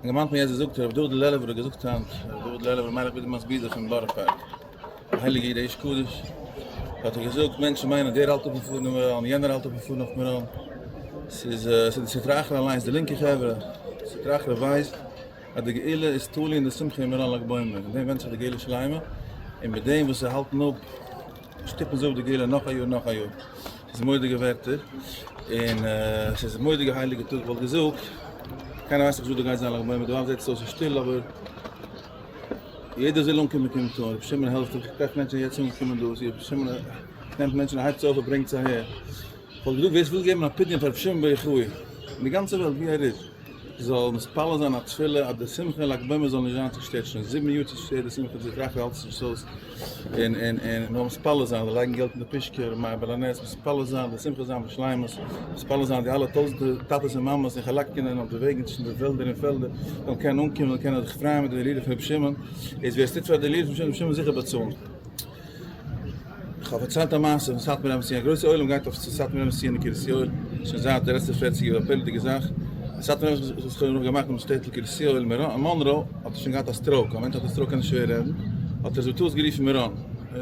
געמאנט מיר יעצט געזאגט ר' דוד לעלובער האט געזאגט היינט ר' דוד לעלובער מיילעך בידערמאן'ס ברודער פון בארא פארק א הייליגע איד א איש קדוש האט ער געזאגט מענטשן מיינען דער האלט אפן פארן אויף מירון יענער האלט אפן פארן אויף מירון ס'איז ס'איז די סטרא אחרא אליינס די לינקע חברה סטרא אחרא ווייסט אז די גאולה איז תלוי אין די שמחה אין מירון לג בעומר אין דעם ווענדט זיך די גאולה שלימה און מיט דעם וואס זיי האלטן אפ שטופן זיי אפ די גאולה נאך א יאר נאך א יאר. ס'איז מורא'דיגע ווערטער, און ס'איז מורא'דיגע הייליגע טאג, כ'וואלט געזאגט, קיינער ווייסט נאך נישט וואס דא גייט זיין לג בעומר, דערווייל זעט עס אויס ס'איז שטיל, אבער יעדער וויל אנקומען קומט אן, רבי שמעון העלפט, איך טרעף מענטשן יעצט אנגעקומען דא, רבי שמעון נעמט מענטשן און הייבט זיי אויף און ברענגט זיי אהער, כ'וואלט געזאגט ווער ס'וויל געבן א פדיון פאר רבי שמעון בר יוחאי, אין די גאנצע וועלט ווי ער איז, זאל מתפלל זיין א תפילה אז די שמחה אין לג בעומר זאל נישט זיין צושטערט, שוין זיבן יאר צושטערט די שמחה, די טראכט האלט זיך נישט אויס, און און און נאר מתפלל זיין, זיי לייגן געלט אין די פושקע, ר' מאיר בעל הנס, מתפלל זיין, די שמחה זיין בשלימות, מתפלל זיין די אלע טויזענטער טאטעס און מאמעס און חלאקינען אויף די וועגן צווישן די וועלדער און פעלדער, זאלן קענען אנקומען און קענען זיך פרייען מיט די הילולא פון רבי שמעון, איז ווער עס טוט פאר די הילולא פון רבי שמעון זיכער באצאלן. כ'האב פארציילט א מעשה פון סאטמאר רב'ס ציון, א גרויסע עולם גייט אויף צו סאטמאר רב'ס ציון אין קרית יואל, שוין זייט די לעצטע פערציג יאר, א פלא'דיגע זאך, די סאטמאר רב האט זיך נאך געמאכט דעם שטעטל קרית יואל, אין מאנרא האט ער שוין געהאט א stroke, א מענטש האט א stroke קען נישט שווער רעדן, האט ער עס בטעות גערופן מירון, ער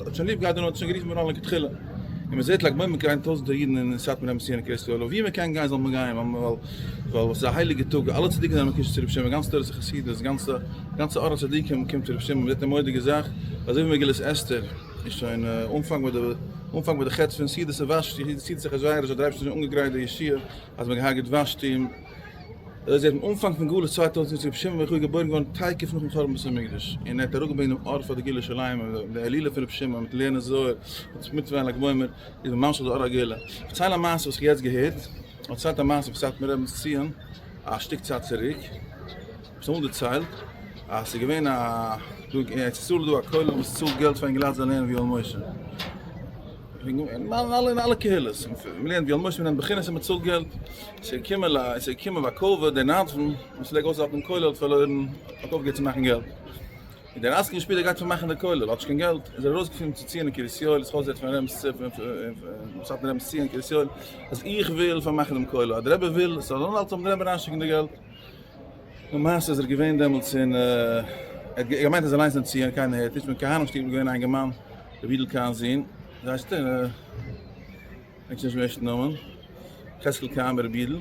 האט שוין ליב געהאט די נאמען האט ער שוין גערופן מירון לכתחילה, און מען זעט לג בעומר גייען טויזענטער אידן אין סאטמאר רב'ס ציון אין קרית יואל, ווי מען קען גיין זאל מען גיין, ווייל עס איז א הייליגע טאג, אלע צדיקים זענען מקושר צו רבי שמעון, גאנץ תורת החסידות, גאנצע גאנצע אור הצדיקים קומט צו רבי שמעון, מען זעט א מורא'דיגע זאך, אזוי ווי מגילת אסתר איז שוין אנפאנג מיט די אנפאנג מיט די חטא פון סעודת ושתי, סעודת אחשורוש האט דער אייבערשטער שוין אנגעגרייט די ישועה אז מען האט געהארגעט ושתי, אזוי זעט מען אנפאנג פון גלות 2000 איז רבי שמעון בר יוחאי געבוירן געווארן תיכף נאכן חורבן בית המקדש, און ער האט אראפגעברענגט דעם אור פאר די גאולה שלימה, די הילולא פון רבי שמעון מיט לערנען זוהר, מיט מצוה און לג בעומר, איז מען ממשיך די אור הגאולה. פארצייל א מעשה וואס איך האב יעצט געהערט, פארציילט א מעשה פון סאטמאר רבינ'ס ציון א שטיק צייט צוריק, האט אמאל דערציילט אז ס'איז געווען א דא אין ארץ ישראל איז דא א כולל וואס צאלט געלט פאר אינגעלייט זאלן לערנען ויואל משה, אין אלע אין אלע קהילות, מ'לערנט ויואל משה מ'נעמט בחינות און מ'צאלט געלט, ס'איז געקומען ל ס'איז געקומען וואקאווע דער נדבן וואס פלעג אויסהאלטן דעם כולל האט פארלוירן האט אויפגעהערט צו מאכן געלט, און דער עסקן שפעטער גייט פארמאכן די כולל האט נישט קיין געלט, איז ער ארויסגעפארן צו ציון אין קרית יואל, איז חוזר פון רבינ'ס פון סאטמאר רבינ'ס ציון אין קרית יואל, אז איך וויל פארמאכן דעם כולל, אז דער רבי וויל, ס'זאל אנהאלטן זאל דער רבי אריינשיקן די געלט. למעשה איז ער געווען דעמאלטס אין, ער האט געמיינט אז אליינס אין ציון, קיינער הערט נישט, מיט כהנים שטיבל געווען א אינגערמאן, רבי יודל קאהן'ס זון, ווי הייסט ער? כ'דענק נישט דעם ערשטן נאמען, חזקאל קאהן רבי יודל,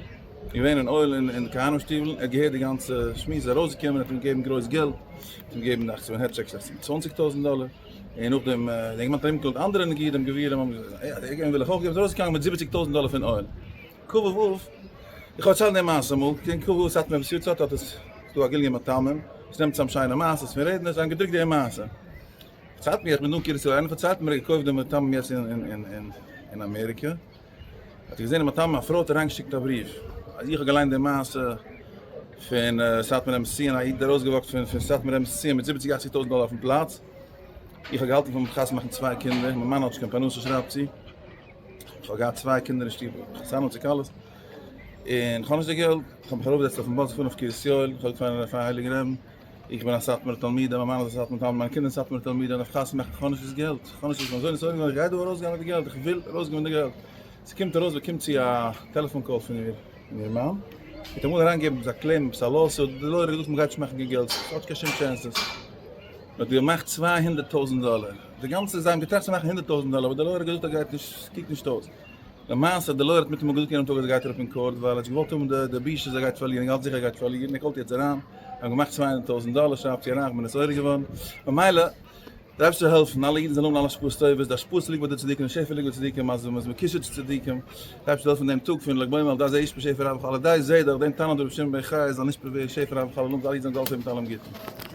געווען אין אוהל אין כהנים שטיבל, ער האט געהערט די גאנצע שמועס, איז ארויסגעקומען, האט אים געגעבן גרויס געלט, האט אים געגעבן דאכט זיך ווען הערט טשעקס צוואנציג טויזנט דאלער, און נאכדעם דער אינגערמאן האט ארומגעקאלט אנדערע נגידים גבירים, האבן געזאגט, אה, דער וויל איך אויך געבן, איז ארויסגעגאנגען מיט זיבעציג טויזנט דאלער פון אוהל. ק ו, איך האב פארציילט די מעשה אמאל, קען ק ו סאטמאר וואס יארצייט האט עס, ס'דא א גליון מטעמים, עס נעמט צאם שיינע מעשות פון רעדנערס, זיי האבן געדרוקט די מעשה. פארציילט מיר, איך בין דא אין קרית יואל, איינער פארציילט מיר ער האט געקויפט די מטעמים יעצט אין אמעריקע, האט ער געזען אין מטעמים א פרוי האט אריינגעשיקט א בריוו, אז איך האב געליינט די מעשה פון סאטמאר רבינ'ס ציון, א איד ארויסגעוואקט פון סאטמאר רבינ'ס ציון מיט זיבעציג אכציג טויזנט דאלער אויפן פלאץ, איך האב געהאלטן פון חתונה מאכן צוויי קינדער, מיין מאן האט נישט קיין פרנסה שרייבט זי. איך האב געהאט צוויי קינדער אין שטוב, חתנים צו כלות, און איך האב נישט די געלט, איך האב מיך ארויפגעזעצט אויפן באס געפארן אויף קרית יואל, איך האב געפארן פארן הייליגן רעבן, איך בין א סאטמארער תלמיד, מיין מאן איז א סאטמארער תלמיד, מיינע קינדער זענען סאטמארער תלמידים, איך דארף חתונה מאכן, איך האב נישט דאס געלט, איך האב נישט דאס געלט, אזוי און אזוי, איך גיי דא ארויסגיין מיט די געלט, איך וויל ארויסגיין מיט די געלט, ס'קומט ארויס באקומט זי א טעלעפאן call פון איר מאן, זי האט אמאל אריינגעגעבן א claim, עפעס א lawsuit, די לויער האט געזאגט מ'גייט נישט מאכן קיין געלט, ס'האט קיין שום chances, מ'האט געמאכט 200 טויזנט דאלער, די גאנצע זיי האבן געטראכט צו מאכן 100 טויזנט דאלער אבער די לויער האט געזאגט אז גייט נישט ס'קוקט נישט אויס, למעשה די לויער האט מיטאמאל געזאגט יענעם טאג אז ער גייט אראפ אין court ווייל ער האט נישט געוואלט האבן די די בושה אז ער גייט פארלירן, ער האלט זיכער ער גייט פארלירן, ער קאלט יעצט אריין, זיי האבן געמאכט 200 טויזנט דאלער, שרייבט זי אריין איך בין נתעורר געווארן, ממילא דער אייבערשטער זאל העלפן אלע אידן זאלן האבן אלע השפעות טובות, די השפעות ליגט ביי די צדיקים, די שפע ליגט ביי די צדיקים, אז מ'איז מקושר צו צדיקים, דער אייבערשטער זאל העלפן דעם טאג פון לג בעומר על ידי זה ישפע שפע רב וכל על ידי זה דורך דעם תנא דרבי שמעון בן יוחאי זאל נשפע ווערן שפע רב וכל עולם, אלע אידן זאלן געהאלפן ווערן מיט אלעם גוטן.